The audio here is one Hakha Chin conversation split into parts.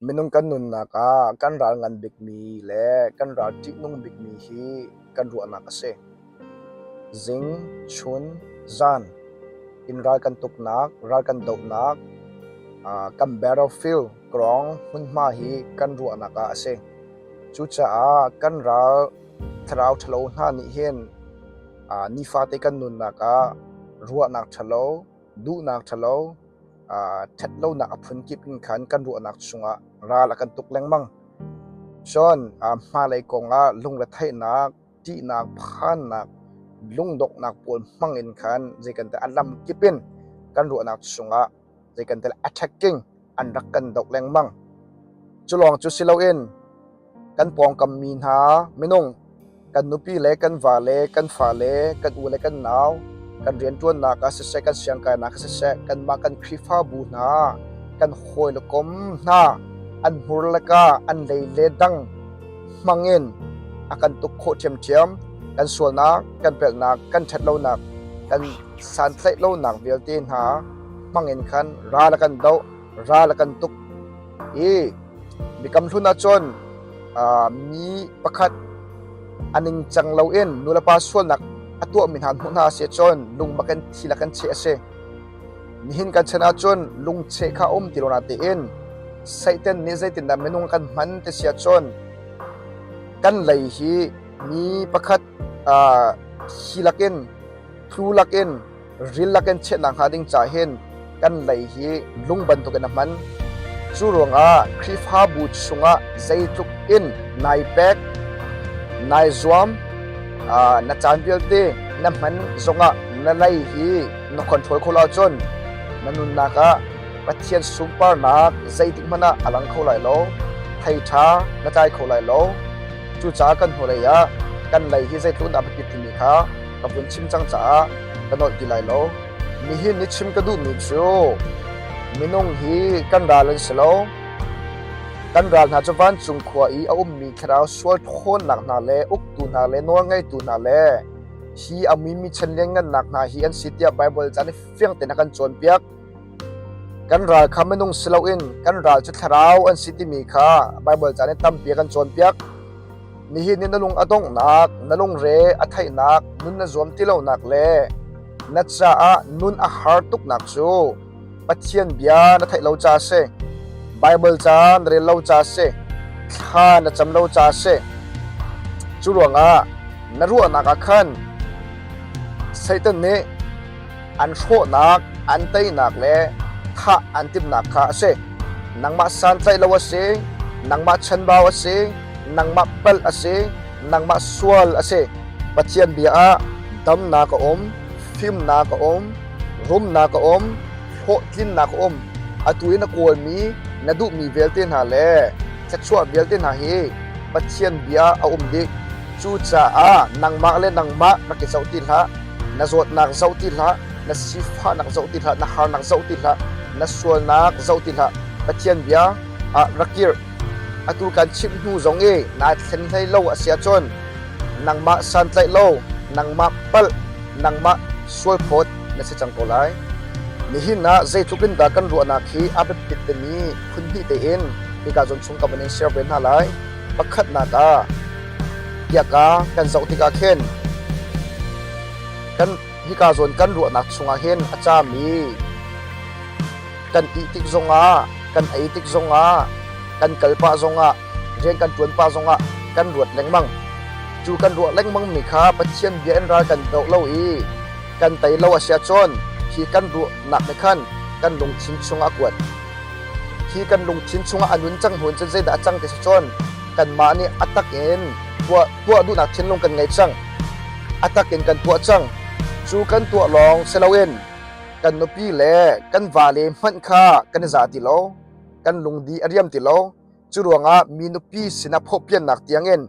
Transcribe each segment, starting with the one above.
Minung kan nunnak ah kan ral ngan bikmi le kan ral ṭihnung bikmi hi kan ruahnak a si. Zing, chun, zan in ral kan tuknak, ral kan dohnak, kan battlefield ground hmunhma hi kan ruahnak ah a si. Cucaah kan ral thlarau ṭhalo hna nih hin nifate kan nunnak ah ruahnak ṭhalo, duhnak ṭhalo, ṭhatlonak a phunkip in khan kan ruahnak chungah ral a kan tuk lengmang. Cun hmailei kongah lungretheihnak, ṭihnak, phannak, lungdonghnak pawl hmang in khan zei kan ti a lamkip in kan ruahnak chungah zei kan ti attacking an rak kan doh lengmang. Cu lawng cu si loin kan pawngkam mi hna minung kan nupi le kan va le kan fale kan u le kan nau kan rianṭuannak ah siseh kan siangkainak ah siseh kanmah kan Khrihfabu hna kan hawi le kom hna an hmur le ka an lei le dang hmangin a kan tuk khawh ṭhiamṭhiam. Kan sualnak kan pelhnak kan ṭhatlonak kan santlaih lonak vialte hna hmangin khan ral a kan doh ral a kan tuk i Biakam Hlun ahcun mi pakhat a ningcang loin nulepa sualnak a tuahmi hna hmuh hna a si ahcun lung bak in thi lak in cheh a si. Nihin kan chan ahcun lungcheh kha a um ti lo natein Satan nih zeitindah minung kan hman ti si ahcun kan lei hi mi pakhat thi lakin tlu lakin ril lakin chiahnak hnga ding ca hin kan lei hi lung bantukin a hman. Cu ruangah Khrihfabu chungah zeitluk in nai pek, nai zuam, na caan vialte na hman zongah na lei hi na control kho lo ahcun na nunnak ah Pathian sunparnak zeitik hmanh ah a lang kho lai lo, thei ṭha na tlai kho lai lo. Cucaah kan hnulei ah kan lei hi zeitluk dah a biapit timi kha ka vun chim cang caah ka nolh ti lai lo. Nihin ni chim ka duhmi cu minung hi kan ral an si lo. Kan ral hna cu vancung khua i a ummi thlarau sual ṭhawnnak hna le uktu hna le nawlngeitu hna le hi a muimi chan lianngannak hna hi an si tiah Baibal ca nih fiang tein a kan cawnpiak. Kan ral kha minung si loin kan ral cu thlarau an si timi kha Baibal ca nih tampi a kan cawnpiak. Nihin i na lung a donghnak, na lungre a theihnak, nun na zuam ti lonak le na caah nun a har tuknak cu Pathian bia na theih lo ca a si. Baibal ca na rel lo ca a si. Thla na cam lo ca a si. Cu ruangah na ruahnak ah khan Satan nih an hrawhnak, an teinak le thah an timhnak kha a si. Nangmah santlaih lo a si, nangmah chanbau a si, nangmah palh a si, nangmah sual a si. Pathian bia ah damnak a um, fimnak a um, rumnak a um, hlawhtlinnak a um. Atu i na kawlmi, na duhmi vialte hna le thluachuah vialte hna hi Pathian bia a um dih. Cucaah nangmah le nangmah rak i zoh ti hlah. Na zawtnak zoh ti hlah, na sifahnak zoh ti hlah, na harnak zoh ti hlah, na sualnak zoh ti hlah. Pathian bia ah rak kir. Atu kan chimh hnu zong i naa thlen hlei lo a si ahcun nangmah santlaih lo, nangmah palh, nangmah sualphawt na si cang ko lai. Nihin ah zeitluk in dah kan ruahnak hi a biapit timi phun hnih tein hika zawn chung ka van in share ve hna lai. Pakhatnak ah biaka kan zoh tikah khin kan hika zawn kan ruahnak chungah hin a cami kan ih tik zongah kan ei tik zongah kan kal pah zongah rian kan ṭuan pah zongah kan ruat lengmang. Cu kan ruah lengmang mi kha Pathian bia in ral kan doh lo i kan tei lo a si ahcun hi kan ruahnak nih khan kan lungthin chungah a kuat. Hi kan lungthin chungah a nun cang hnu in cun zeidah a cang ti si cun kanmah nih a tak in tuah, tuah duhnak thinlung kan ngei cang. A tak in kan tuah cang. Cu kan tuah lawng si loin kan nupi le kan vale hmanh kha kan i za ti lo. Kan lungdi a riam ti lo. Cu ruangah mi nupi sinah phawhpiannak tiangin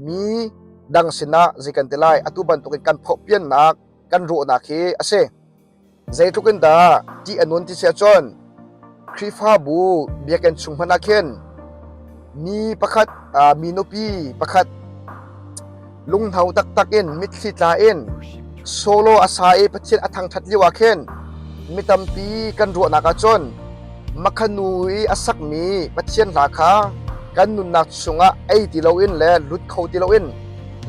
mi dang sinah zei kan ti lai atu bantukin kan phawhpiannak kan rawhnak hi a si. Zeitluk in dah ṭih a nun ti si ahcun Khrihfabu biakinn chung hmanh ah khin mi pakhat mi nupi pakhat lunghno taktak in mitthli tla in solo a sa i Pathian a thangṭhat lio ah khin mi tampi kan ruahnak ahcun. Makhanu i a sakmi Pathian hla kha kan nunnak chungah ei ti loin le lut kho ti loin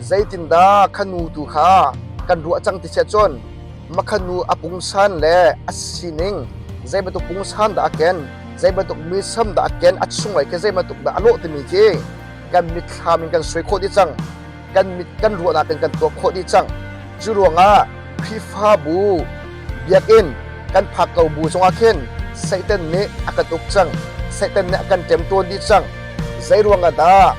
zeitindah khanu tu kha kan ruah cang ti siah cun makhanu a pungsan le a sining zei bantuk pungsan dah a ken, zei bantuk muisam dah a ken, a chunglei khi zei bantuk dah a lawh timi khi kan mitthlam in kan suai khawh dih cang. Kan mit kan ruahnak in kan tuak khawh dih cang. Cu ruangah Khrihfabu biakinn kan phak ko bu zongah khin Satan nih a kan uk cang. Satan nih a kan ṭemṭawn dih cang. Zei ruangah dah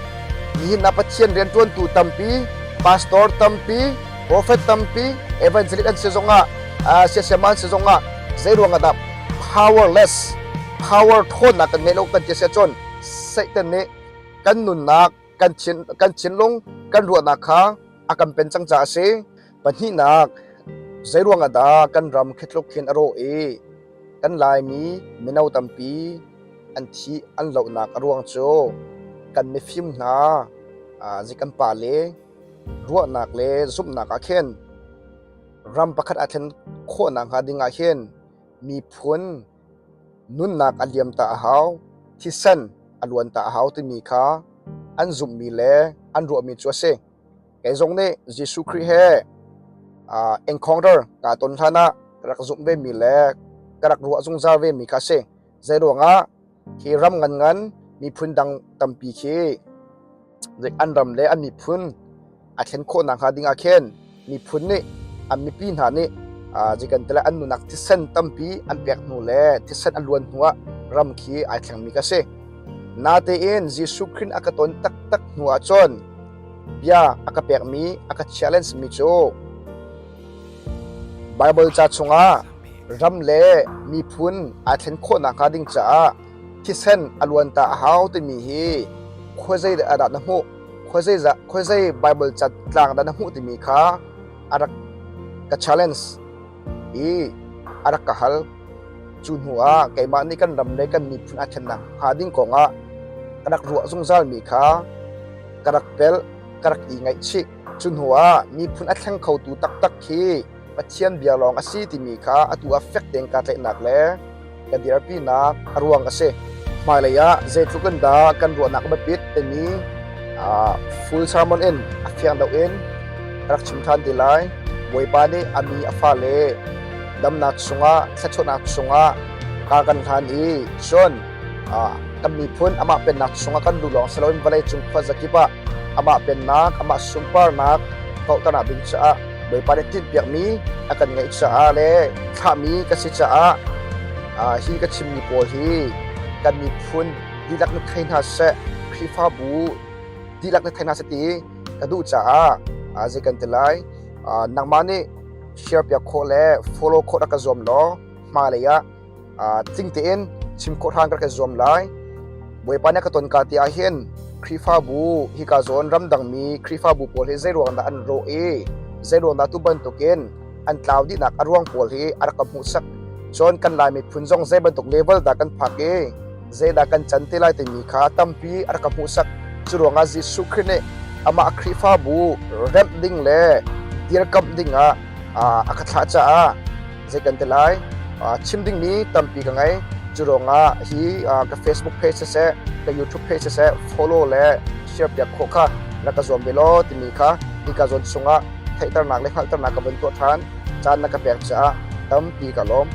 nihin ah Pathian rianṭuantu tampi, pastor tampi, prophet tampi, evangelist an si zongah, siasiama an si zongah zei ruangah dah powerless, power ṭhawnnak kan ngei lo kan ti si ahcun Satan nih kan nunnak kan thin kan thinlung kan ruahnak kha a kan pen cang caah a si. Pahnihnak, zei ruangah dah kan ram khi tluk khin a rawh i kan Laimi mino tampi an thih an lohnak a ruang cu kan mifim hna zik kan pale ruahnak le zumhnak ah khin ram pakhat aa thlen khawhnak hnga ding ah hin miphun nunnak a liam ta a hau, thisen a luan ta a hau timi kha an zumhmi le an ruahmi cu a si. Kei zong nih Jesuh Khrih he encounter kaa ton hlan ah ka rak zumh vemi le ka rak ruah zungzal vemi kha a si. Zeiruangah hi ram nganngan miphun dang tampi khi an ram le an miphun a thlen khawh nakhnga ding ah khin miphun nih an mipi hna nih zeikan tile an nunak thisen tampi an pek hnu le thisen a luan hnu ah ram khi ai thlengmi ka si. Natein Jesuh Khrih a ka ton taktak hnu ah cun bia a ka pekmi a ka challenge mi cu Bible ca chungah ram le miphun aa thlen khawh nakhnga ding caah thisen a luan ta a hau timi hi khuazei ah dah na hmuh? Khuazei Bible ca tlang dah na hmuh timi kha a rak ka challenge i a rak ka hal. Cu hnu ah keimah nih kan ram le kan miphun aa thlennak hnga ding kongah ka rak ruah zungzalmi kha ka rak pelh, ka rak i ngaihchih. Cu hnu ah miphun a thleng khotu taktak khi Pathian bia lawng a si timi kha atu ah fek tein kaa tlaihnak le ka dirpinak a ruang a si. Hmailei ah zeitluk in dah kan ruahnak a biapit timi full sermon in a fiang deuh in ka rak chim ṭhan te lai. Bawipa nih a mi a fale damnak chungah thluachuahnak chungah kar kan hlan i cun kan miphun amah pennak chungah kan luh lawng si loin vawleicung khuazakip ah amah pennak amah sunparnak kauhternak ding caah Bawipa nih tinhpiakmi a kan ngeih caah le thlahmi ka si caah hi ka chimmi pawl hi kan miphun dihlak nih thei hna seh, Khrihfabu dihlak nih thei hna seh ti ka duh caah zei kan ti lai. Nangmah nih share piak khawh le follow khawh rak ka zuam law hmailei ah tling tein chim khawh hran ka rak i zuam lai. Bawipa nih a ka ton ka ti ahhin Khrihfabu hika zawn ramdangmi Khrihfabu pawl hi zeiruang dah an rawh i zeiruang dah tu bantukin an tlau dihnak a ruang pawl hi a rak ka hmuhsak. Cun kan Lai miphun zong zei bantuk level dah kan phak i zeidah kan can te lai timi kha tampi a rak ka hmuhsak. Cu ruangah Jesuh Khrih nih amah Khrihfabu remh ding le dirkamh ding ah a ka thlah caah zei kan ti lai chim dingmi tampi ka ngei. Cu ruangah hi ka Facebook page siseh ka YouTube page siseh follow le share piak khawh kha rak ka zuam ve law timi kha hika zawn chungah theihternak le hngalhternak ka van tuah ṭhan. Caan na ka pek caah tampi ka lawm.